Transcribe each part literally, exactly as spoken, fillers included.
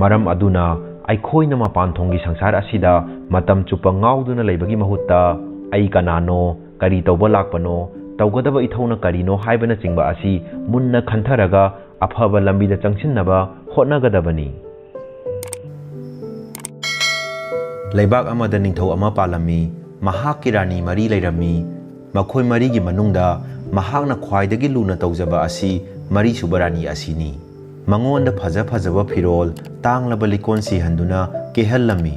ꯃꯔꯝ ꯑꯗꯨꯅ, ꯑꯩꯈꯣꯏꯅ ꯃꯄꯥꯟ ꯊꯣꯡꯒꯤ ꯁꯪꯁꯥꯔ ꯑꯁꯤꯗ ꯃꯇꯝ ꯆꯨꯞꯄ ꯉꯥꯎꯗꯨꯅ ꯂꯩꯕꯒꯤ ꯃꯍꯨꯠꯇ, "ꯑꯩ ꯀꯅꯥꯅꯣ, ꯀꯔꯤ ꯇꯧꯕ ꯂꯥꯛꯄꯅꯣ, ꯇꯧꯒꯗꯕ ꯏꯊꯧꯅ ꯀꯔꯤꯅꯣ?" ꯍꯥꯏꯕꯅꯆꯤꯡꯕ ꯑꯁꯤ ꯃꯨꯟꯅ ꯈꯟꯊꯔꯒ ꯑꯐꯕ ꯂꯝꯕꯤꯗ ꯆꯪꯁꯤꯟꯅꯕ ꯍꯣꯠꯅꯒꯗꯕꯅꯤ꯫ ꯂꯩꯕꯥꯛ ꯑꯃꯗ ꯅꯤꯡꯊꯧ ꯑꯃ ꯄꯥꯜꯂꯝꯃꯤ꯫ ꯃꯍꯥꯛꯀꯤ ꯔꯥꯅꯤ ꯃꯔꯤ ꯂꯩꯔꯝꯃꯤ꯫ ꯃꯈꯣꯏ ꯃꯔꯤꯒꯤ ꯃꯅꯨꯡꯗ ꯃꯍꯥꯛꯅ ꯈ꯭ꯋꯥꯏꯗꯒꯤ ꯂꯨꯅ ꯇꯧꯖꯕ ꯑꯁꯤ ꯃꯔꯤꯁꯨꯕ ꯔꯥꯅꯤ ꯑꯁꯤꯅꯤ꯫ ꯃꯉꯣꯟꯗ ꯐꯖ ꯐꯖꯕ ꯐꯤꯔꯣꯜ, ꯇꯥꯡꯂꯕ ꯂꯤꯛꯀꯣꯟ ꯁꯤꯍꯟꯗꯨꯅ ꯀꯦꯍꯜꯂꯝꯃꯤ꯫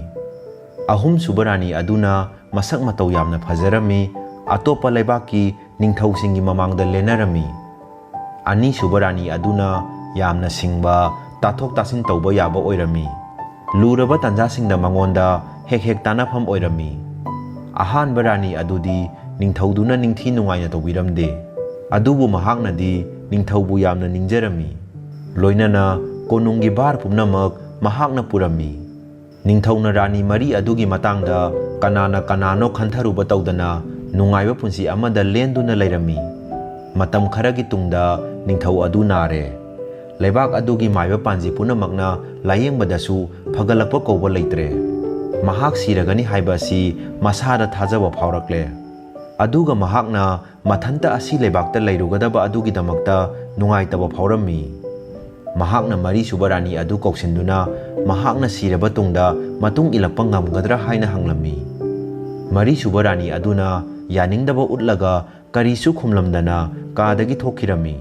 ꯑꯍꯨꯝꯁꯨꯕ ꯔꯥꯅꯤ ꯑꯗꯨꯅ ꯃꯁꯛ ꯃꯇꯧ ꯌꯥꯝꯅ ꯐꯖꯔꯝꯃꯤ꯫ ꯑꯇꯣꯞꯄ ꯂꯩꯕꯥꯛꯀꯤ ꯅꯤꯡꯊꯧꯁꯤꯡꯒꯤ ꯃꯃꯥꯡꯗ ꯂꯦꯟꯅꯔꯝꯃꯤ꯫ ꯑꯅꯤꯁꯨꯕ ꯔꯥꯅꯤ ꯑꯗꯨꯅ ꯌꯥꯝꯅ ꯁꯤꯡꯕ, ꯇꯥꯊꯣꯛ ꯇꯥꯁꯤꯟ ꯇꯧꯕ ꯌꯥꯕ ꯑꯣꯏꯔꯝꯃꯤ꯫ ꯂꯨꯔꯕ ꯇꯥꯟꯖꯥꯁꯤꯡꯗ ꯃꯉꯣꯟꯗ ꯍꯦꯛ ꯍꯦꯛ ꯇꯥꯟꯅꯐꯝ ꯑꯣꯏꯔꯝꯃꯤ꯫ ꯑꯍꯥꯟꯕ ꯔꯥꯅꯤ ꯑꯗꯨꯗꯤ ꯅꯤꯡꯊꯧꯗꯨꯅ ꯅꯤꯡꯊꯤ ꯅꯨꯡꯉꯥꯏꯅ ꯇꯧꯕꯤꯔꯝꯗꯦ꯫ ꯑꯗꯨꯕꯨ ꯃꯍꯥꯛꯅꯗꯤ ꯅꯤꯡꯊꯧꯕꯨ ꯌꯥꯝꯅ ꯅꯤꯡꯖꯔꯝꯃꯤ꯫ ꯂꯣꯏꯅꯅ ꯀꯣꯅꯨꯡꯒꯤ ꯚꯥꯔ ꯄꯨꯝꯅꯃꯛ ꯃꯍꯥꯛꯅ ꯄꯨꯔꯝꯃꯤ꯫ ꯅꯤꯡꯊꯧꯅ ꯔꯥꯅꯤ ꯃꯔꯤ ꯑꯗꯨꯒꯤ ꯃꯇꯥꯡꯗ ꯀꯅꯥꯅ ꯀꯅꯥꯅꯣ ꯈꯟꯊꯔꯨꯕ ꯇꯧꯗꯅ ꯅꯨꯡꯉꯥꯏꯕ ꯄꯨꯟꯁꯤ ꯑꯃꯗ ꯂꯦꯟꯗꯨꯅ ꯂꯩꯔꯝꯃꯤ꯫ ꯃꯇꯝ ꯈꯔꯒꯤ ꯇꯨꯡꯗ ꯅꯤꯡꯊꯧ ꯑꯗꯨ ꯅꯥꯔꯦ꯫ ꯂꯩꯕꯥꯛ ꯑꯗꯨꯒꯤ ꯃꯥꯏꯕ ꯄꯥꯟꯖꯤ ꯄꯨꯝꯅꯃꯛꯅ ꯂꯥꯌꯦꯡꯕꯗꯁꯨ ꯐꯒꯠꯂꯛꯄ ꯀꯧꯕ ꯂꯩꯇ꯭ꯔꯦ꯫ ꯃꯍꯥꯛ ꯁꯤꯔꯒꯅꯤ ꯍꯥꯏꯕ ꯑꯁꯤ ꯃꯁꯥꯗ ꯊꯥꯖꯕ ꯐꯥꯎꯔꯛꯂꯦ꯫ ꯑꯗꯨꯒ ꯃꯍꯥꯛꯅ ꯃꯊꯟꯇ ꯑꯁꯤ ꯂꯩꯕꯥꯛꯇ ꯂꯩꯔꯨꯒꯗꯕ ꯑꯗꯨꯒꯤꯗꯃꯛꯇ ꯅꯨꯡꯉꯥꯏꯇꯕ ꯐꯥꯎꯔꯝꯃꯤ꯫ ꯃꯍꯥꯛꯅ ꯃꯔꯤꯁꯨꯕ ꯔꯥꯅꯤ ꯑꯗꯨ ꯀꯧꯁꯤꯟꯗꯨꯅ ꯃꯍꯥꯛꯅ ꯁꯤꯔꯕ ꯇꯨꯡꯗ ꯃꯇꯨꯡ ꯏꯜꯂꯛꯄ ꯉꯝꯒꯗ꯭ꯔꯥ ꯍꯥꯏꯅ ꯍꯪꯂꯝꯃꯤ꯫ ꯃꯔꯤꯁꯨꯕ ꯔꯥꯅꯤ ꯑꯗꯨꯅ ꯌꯥꯅꯤꯡꯗꯕ ꯎꯠꯂꯒ ꯀꯔꯤꯁꯨ ꯈꯨꯝꯂꯝꯗꯅ ꯀꯥꯗꯒꯤ ꯊꯣꯛꯈꯤꯔꯝꯃꯤ꯫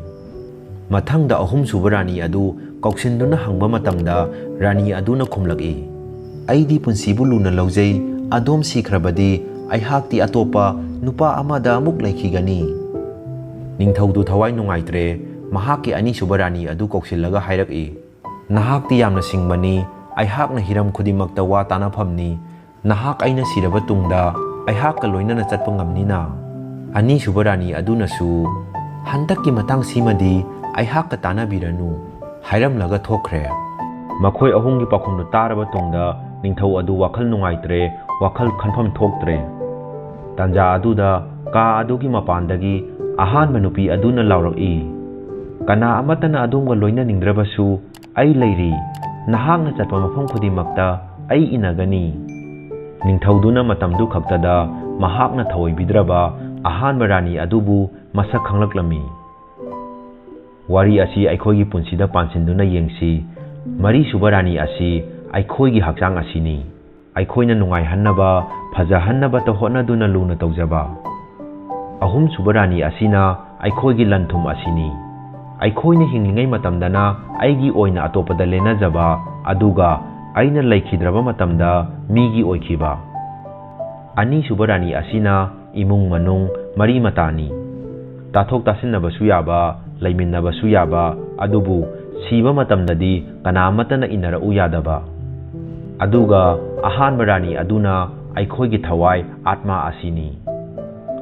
ꯃꯊꯪꯗ ꯑꯍꯨꯝꯁꯨꯕ ꯔꯥꯅꯤ ꯑꯗꯨ ꯀꯧꯁꯤꯟꯗꯨꯅ ꯍꯪꯕ ꯃꯇꯝꯗ, ꯔꯥꯅꯤ ꯑꯗꯨꯅ ꯈꯨꯝꯂꯛꯏ, "ꯑꯩꯗꯤ ꯄꯨꯟꯁꯤꯕꯨ ꯂꯨꯅ ꯂꯧꯖꯩ, ꯑꯗꯣꯝ ꯁꯤꯈ꯭ꯔꯕꯗꯤ ꯑꯩꯍꯥꯛꯇꯤ ꯑꯇꯣꯞꯄ ꯅꯨꯄꯥ ꯑꯃꯗ ꯑꯃꯨꯛ ꯂꯩꯈꯤꯒꯅꯤ꯫" ꯅꯤꯡꯊꯧꯗꯨ ꯊꯋꯥꯏ ꯅꯨꯡꯉꯥꯏꯇ꯭ꯔꯦ꯫ ꯃꯍꯥꯛꯀꯤ ꯑꯅꯤꯁꯨꯕ ꯔꯥꯅꯤ ꯑꯗꯨ ꯀꯧꯁꯤꯜꯂꯒ ꯍꯥꯏꯔꯛꯏ, "ꯅꯍꯥꯛꯇꯤ ꯌꯥꯝꯅ ꯁꯤꯡꯕꯅꯤ, ꯑꯩꯍꯥꯛꯅ ꯍꯤꯔꯝ ꯈꯨꯗꯤꯡꯃꯛꯇ ꯋꯥ ꯇꯥꯅꯐꯝꯅꯤ꯫ ꯅꯍꯥꯛ ꯑꯩꯅ ꯁꯤꯔꯕ ꯇꯨꯡꯗ ꯑꯩꯍꯥꯛꯀ ꯂꯣꯏꯅꯅ ꯆꯠꯄ ꯉꯝꯅꯤꯅ?" ꯑꯅꯤꯁꯨꯕ ꯔꯥꯅꯤ ꯑꯗꯨꯅꯁꯨ, "ꯍꯟꯗꯛꯀꯤ ꯃꯇꯥꯡꯁꯤꯃꯗꯤ ꯑꯩꯍꯥꯛꯀ ꯇꯥꯟꯅꯕꯤꯔꯅꯨ" ꯍꯥꯏꯔꯝꯂꯒ ꯊꯣꯛꯈ꯭ꯔꯦ꯫ ꯃꯈꯣꯏ ꯑꯍꯨꯝꯒꯤ ꯄꯥꯎꯈꯨꯝꯗꯨ ꯇꯥꯔꯕ ꯇꯨꯡꯗ ꯅꯤꯡꯊꯧ ꯑꯗꯨ ꯋꯥꯈꯜ ꯅꯨꯡꯉꯥꯏꯇ꯭ꯔꯦ, ꯋꯥꯈꯜ ꯈꯟꯐꯝ ꯊꯣꯛꯇ꯭ꯔꯦ꯫ ꯇꯥꯟꯖꯥ ꯑꯗꯨꯗ ꯀꯥ ꯑꯗꯨꯒꯤ ꯃꯄꯥꯟꯗꯒꯤ ꯑꯍꯥꯟꯕ ꯅꯨꯄꯤ ꯑꯗꯨꯅ ꯂꯥꯎꯔꯛꯏ, "ꯀꯅꯥ ꯑꯃꯠꯇꯅ ꯑꯗꯣꯝꯒ ꯂꯣꯏꯅꯅꯤꯡꯗ꯭ꯔꯕꯁꯨ ꯑꯩ ꯂꯩꯔꯤ꯫ "ꯅꯍꯥꯛꯅ ꯆꯠꯄ ꯃꯐꯝ ꯈꯨꯗꯤꯡꯃꯛꯇ ꯑꯩ ꯏꯟꯅꯒꯅꯤ"꯫ ꯅꯤꯡꯊꯧꯗꯨꯅ ꯃꯇꯝꯗꯨ ꯈꯛꯇꯗ ꯃꯍꯥꯛꯅ ꯊꯧꯑꯣꯏꯕꯤꯗ꯭ꯔꯕ ꯑꯍꯥꯟꯕ ꯔꯥꯅꯤ ꯑꯗꯨꯕꯨ ꯃꯁꯛ ꯈꯪꯂꯛꯂꯝꯃꯤ꯫ ꯋꯥꯔꯤ ꯑꯁꯤ ꯑꯩꯈꯣꯏꯒꯤ ꯄꯨꯟꯁꯤꯗ ꯄꯥꯟꯁꯤꯟꯗꯨꯅ ꯌꯦꯡꯁꯤ꯫ ꯃꯔꯤꯁꯨꯕ ꯔꯥꯅꯤ ꯑꯁꯤ ꯑꯩꯈꯣꯏꯒꯤ ꯍꯛꯆꯥꯡ ꯑꯁꯤꯅꯤ꯫ ꯑꯩꯈꯣꯏꯅ ꯅꯨꯡꯉꯥꯏꯍꯟꯅꯕ, ꯐꯖꯍꯟꯅꯕꯇ ꯍꯣꯠꯅꯗꯨꯅ ꯂꯨꯅ ꯇꯧꯖꯕ꯫ ꯑꯍꯨꯝꯁꯨꯕ ꯔꯥꯅꯤ ꯑꯁꯤꯅ ꯑꯩꯈꯣꯏꯒꯤ ꯂꯟ-ꯊꯨꯝ ꯑꯁꯤꯅꯤ꯫ ꯑꯩꯈꯣꯏꯅ ꯍꯤꯡꯂꯤꯉꯩ ꯃꯇꯝꯗꯅ ꯑꯩꯒꯤ ꯑꯣꯏꯅ ꯑꯇꯣꯞꯄꯗ ꯂꯦꯟꯅꯖꯕ, ꯑꯗꯨꯒ ꯑꯩꯅ ꯂꯩꯈꯤꯗ꯭ꯔꯕ ꯃꯇꯝꯗ ꯃꯤꯒꯤ ꯑꯣꯏꯈꯤꯕ꯫ ꯑꯅꯤꯁꯨꯕ ꯔꯥꯅꯤ ꯑꯁꯤꯅ ꯏꯃꯨꯡ ꯃꯅꯨꯡ, ꯃꯔꯤ ꯃꯇꯥꯅꯤ꯫ ꯇꯥꯊꯣꯛ ꯇꯥꯁꯤꯟꯅꯕꯁꯨ ꯌꯥꯕ, ꯂꯩꯃꯤꯟꯅꯕꯁꯨ ꯌꯥꯕ, ꯑꯗꯨꯕꯨ ꯁꯤꯕ ꯃꯇꯝꯗꯗꯤ ꯀꯅꯥꯃꯠꯇꯅ ꯏꯟꯅꯔꯛꯎ ꯌꯥꯗꯕ꯫ ꯑꯗꯨꯒ ꯑꯍꯥꯟꯕ ꯔꯥꯅꯤ ꯑꯗꯨꯅ ꯑꯩꯈꯣꯏꯒꯤ ꯊꯋꯥꯏ, ꯑꯥꯠꯃꯥ ꯑꯁꯤꯅꯤ꯫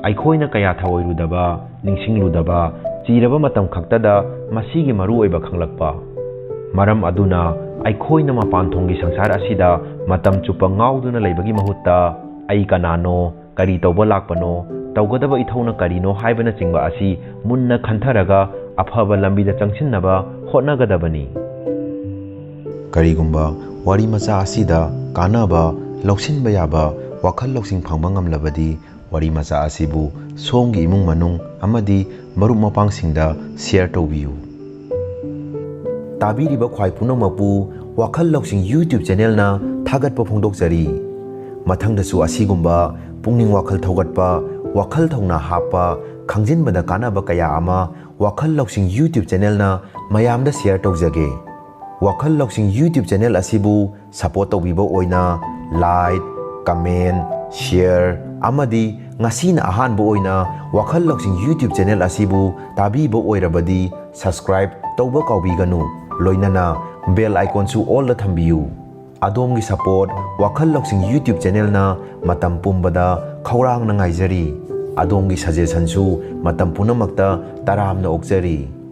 ꯑꯩꯈꯣꯏꯅ ꯀꯌꯥ ꯊꯑꯣꯏꯔꯨꯗꯕ, ꯅꯤꯡꯁꯤꯡꯂꯨꯗꯕ, ꯆꯤꯔꯕ ꯃꯇꯝ ꯈꯛꯇꯗ ꯃꯁꯤꯒꯤ ꯃꯔꯨꯑꯣꯏꯕ ꯈꯪꯂꯛꯄ꯫ ꯃꯔꯝ ꯑꯗꯨꯅ ꯑꯩꯈꯣꯏꯅ ꯃꯄꯥꯟ ꯊꯣꯡꯒꯤ ꯁꯪꯁꯥꯔ ꯑꯁꯤꯗ ꯃꯇꯝ ꯆꯨꯞꯄ ꯉꯥꯎꯗꯨꯅ ꯂꯩꯕꯒꯤ ꯃꯍꯨꯠꯇ, "ꯑꯩ ꯀꯅꯥꯅꯣ? ꯀꯔꯤ ꯇꯧꯕ ꯂꯥꯛꯄꯅꯣ? ꯇꯧꯒꯗꯕ ꯏꯊꯧꯅ ꯀꯔꯤꯅꯣ?" ꯍꯥꯏꯕꯅꯆꯤꯡꯕ ꯑꯁꯤ ꯃꯨꯟꯅ ꯈꯟꯊꯔꯒ ꯑꯐꯕ ꯂꯝꯕꯤꯗ ꯆꯪꯁꯤꯟꯅꯕ ꯍꯣꯠꯅꯒꯗꯕꯅꯤ꯫ ꯀꯔꯤꯒꯨꯝꯕ ꯋꯥꯔꯤ ꯃꯆꯥ ꯑꯁꯤꯗ ꯀꯥꯟꯅꯕ, ꯂꯧꯁꯤꯟꯕ ꯌꯥꯕ ꯋꯥꯈꯜ ꯂꯧꯁꯤꯡ ꯐꯪꯕ ꯉꯝꯂꯕꯗꯤ, ꯋꯥꯔꯤ ꯃꯆꯥ ꯑꯁꯤꯕꯨ ꯁꯣꯝꯒꯤ ꯏꯃꯨꯡ ꯃꯅꯨꯡ ꯑꯃꯗꯤ ꯃꯔꯨꯞ ꯃꯄꯥꯡꯁꯤꯡꯗ share ꯇꯧꯕꯤꯌꯨ꯫ ꯇꯥꯕꯤꯔꯤꯕ ꯈ꯭ꯋꯥꯏ ꯄꯨꯝꯅꯃꯛꯄꯨ ꯋꯥꯈꯜ ꯂꯧꯁꯤꯡ YouTube channelꯅ ꯊꯥꯒꯠꯄ ꯐꯣꯡꯗꯣꯛꯆꯔꯤ꯫ ꯃꯊꯪꯗꯁꯨ ꯑꯁꯤꯒꯨꯝꯕ ꯄꯨꯛꯅꯤꯡ ꯋꯥꯈꯜ ꯊꯧꯒꯠꯄ, ꯋꯥꯈꯜ ꯊꯧꯅꯥ ꯍꯥꯞꯄ, ꯈꯪꯖꯤꯟꯕꯗ ꯀꯥꯟꯅꯕ ꯀꯌꯥ ꯑꯃ ꯋꯥꯈꯜ ꯂꯧꯁꯤꯡ YouTube channelꯅ ꯃꯌꯥꯝꯗ share ꯇꯧꯖꯒꯦ꯫ ꯋꯥꯈꯜ ꯂꯧꯁꯤꯡ YouTube channel ꯑꯁꯤꯕꯨ support ꯇꯧꯕꯤꯕ ꯑꯣꯏꯅ like, comment, share ꯑꯃꯗꯤ ꯉꯁꯤꯅ ꯑꯍꯥꯟꯕ ꯑꯣꯏꯅ ꯋꯥꯈꯜ ꯂꯧꯁꯤꯡ YouTube channel ꯑꯁꯤꯕꯨ ꯇꯥꯕꯤꯕ ꯑꯣꯏꯔꯕꯗꯤ subscribe ꯇꯧꯕ ꯀꯥꯎꯕꯤꯒꯅꯨ꯫ ꯂꯣꯏꯅꯅ bell iconꯁꯨ allꯗ ꯊꯝꯕꯤꯌꯨ꯫ ꯑꯗꯣꯝꯒꯤ support ꯋꯥꯈꯜ ꯂꯧꯁꯤꯡ YouTube channelꯅ ꯃꯇꯝ ꯄꯨꯝꯕꯗ ꯈꯧꯔꯥꯡꯅ ꯉꯥꯏꯖꯔꯤ꯫ ꯑꯗꯣꯝꯒꯤ suggestionꯁꯨ ꯃꯇꯝ ꯄꯨꯝꯅꯃꯛꯇ ꯇꯔꯥꯝꯅ ꯑꯣꯛꯆꯔꯤ꯫